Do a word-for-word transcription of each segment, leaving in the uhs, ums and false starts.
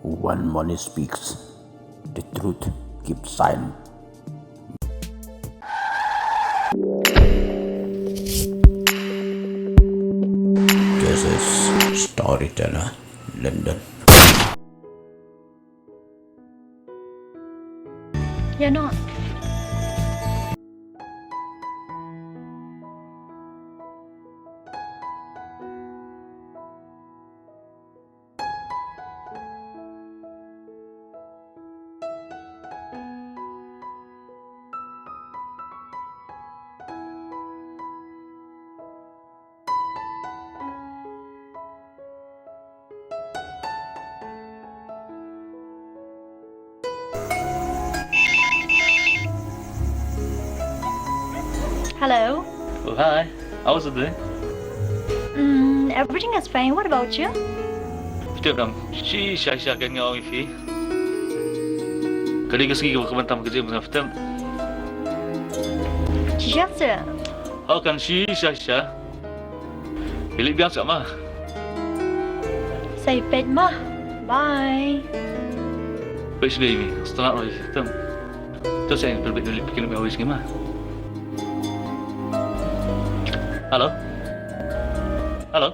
One Moni speaks. The truth keeps silent. This is Storyteller London. You're not. Hello. Oh, hi. How was the day? Mm, everything is fine. What about you? Tip dam. Shi sha sha kan ngau ifi. Kali ka sngi ka ban tam ka jim na fitem. Shisha sha. How can shi sha sha? Bilik biang sa ma. Sa ïa peit ma. Bye. Peit sha dei mi. Start roi fitem. To sa ïa peit bilik biang ma. Hello. Hello.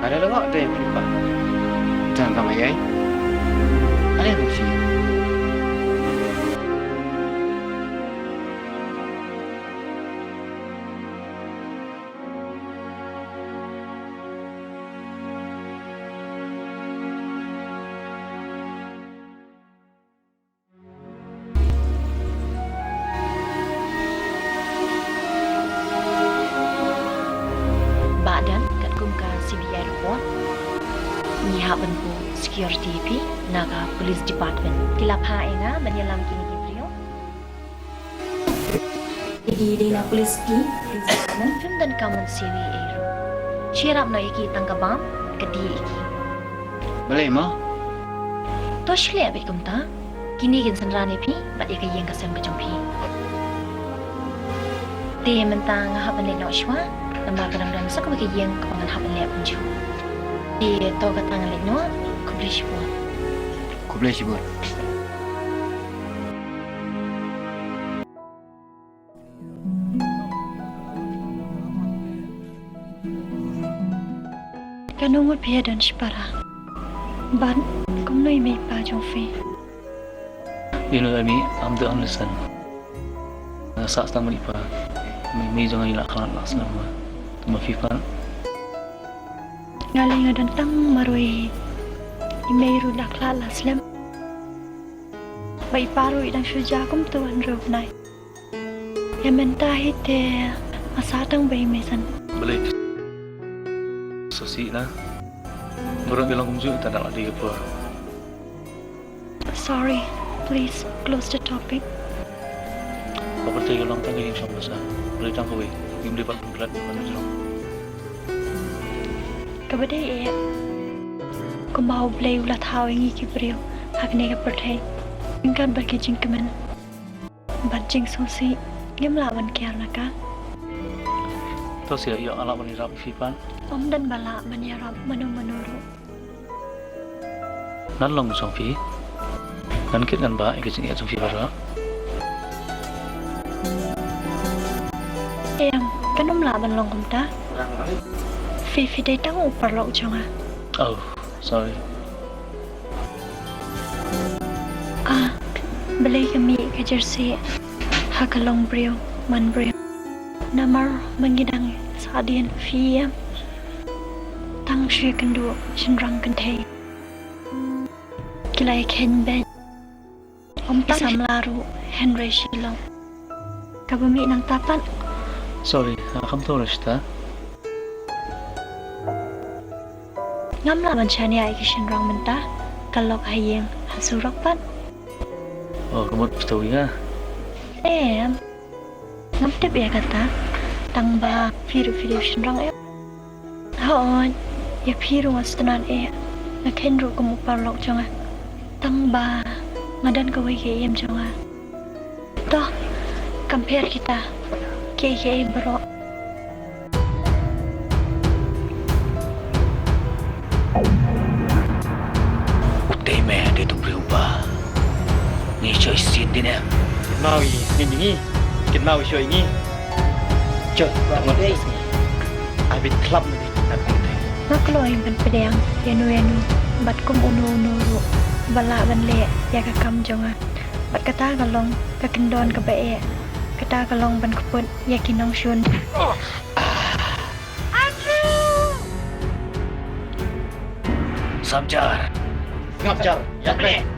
Ada lewat deh pipa. Jangan kamu ayai. Ada yang sih. Ba don katkum ka C B I report, ngi hap ban buh security ïa phi na ka police department. Ki la phah ïa nga ban ïalam kine ki briew. Ki dei na police ki, police department. Phim donkam ban siew ei ei ruh. Shu ïarap noh ïa ki tang ka bam ka die ïa ki. Balei mo? To shu leh beit kumta. Kine kin synran ïa phi bad ïa ka ïing ka sem ka jong phi. Te mynta nga hap ban leit noh shuwa, namar ka dang don sa kawei ka ïing kaba ngan hap ban leh kumjuh. Te to kata ngan leit noh, khublei shibun. Khublei shibun. Kano ngut phi ïa don shipara? Bad kumno i mei i pa jong phi? You know, Amy, I'm the only son. Nga sah tang bad i pa. Mei, mei jong nga i la khlad la slem ma. Te ma phi pat? Nga lei nga don tang marwei. I mei ruh la khlad la slem. Bad i pa ruh i dang shu jia kumto hynriew bnai. Ïa mynta hi te nga sah tang ba i mei san. Balei? Sa sih na. Baroh ngi long kumjuh, ta da la dei ka por. Sorry, please close the topic. Ka pyrthei ka long tang ka jingshong basa. Balei tang kawei? Ngim dei pat ban klet ban jrong. Kaba dei eh, kumba U Blei u la thaw ïa ngi ki briew ha kane ka pyrthei ryngkat bad ki jingkmen bad jingsngewsih, ngim lah ban kiar na ka. To sha ïoh nga lah ban ïarap ïa phi pat? Ym don ba lah ban ïarap mano mano ruh. Ngan long jong phi. Ngan kit ngan bah ïa ka jingeh jong phi baroh. Em, kan ym lah ban long kumta. Phi, phi dei tang u paralok jong nga. Oh, sorry. Ah, balei ka mih ka jersey ha ka long briew man briew? Namar ma ngi dang sah dien, phi em. Tang shu ïakynduh shynrang kynthei. Ki la ïakheiñ beit. Ym tang ki samla ruh hynrei shi long. Kaba mih nangta pat. Sorry, ah, kam to Rashta. Ngam lah ban shaniah ïa ki shynrang mynta. Ka lok ha ïing ha surok pat. Oh, ka mut phi to ïa nga? Em. Ngam tip ïa kata. Tang ba phi ruh phi dei u shynrang em. Hooid, ïa phi ruh nga sngewtynnat eh. Nga kheiñ ruh kum u paralok jong nga. Tang ba nga don kawei ka ïing jong nga. To, kam pher kita. Kiei kiei baroh. U tei me dei tu briew ba ngi soi sien din em. Kynmaw i ngi ngi. Kynmaw i soi ngi. Chot, tang ngi. Ai bit khlap ni. Nga kloi ban pdiang ïa nu ïa nu bad kum uno uno ruh ba lah ban leh ïa ka kam jong nga. Bad kata ka long ka kyndon kaba eh. Kata ka long ban kput ïa ki nongshun. Samjar. Samjar. Ïa kre.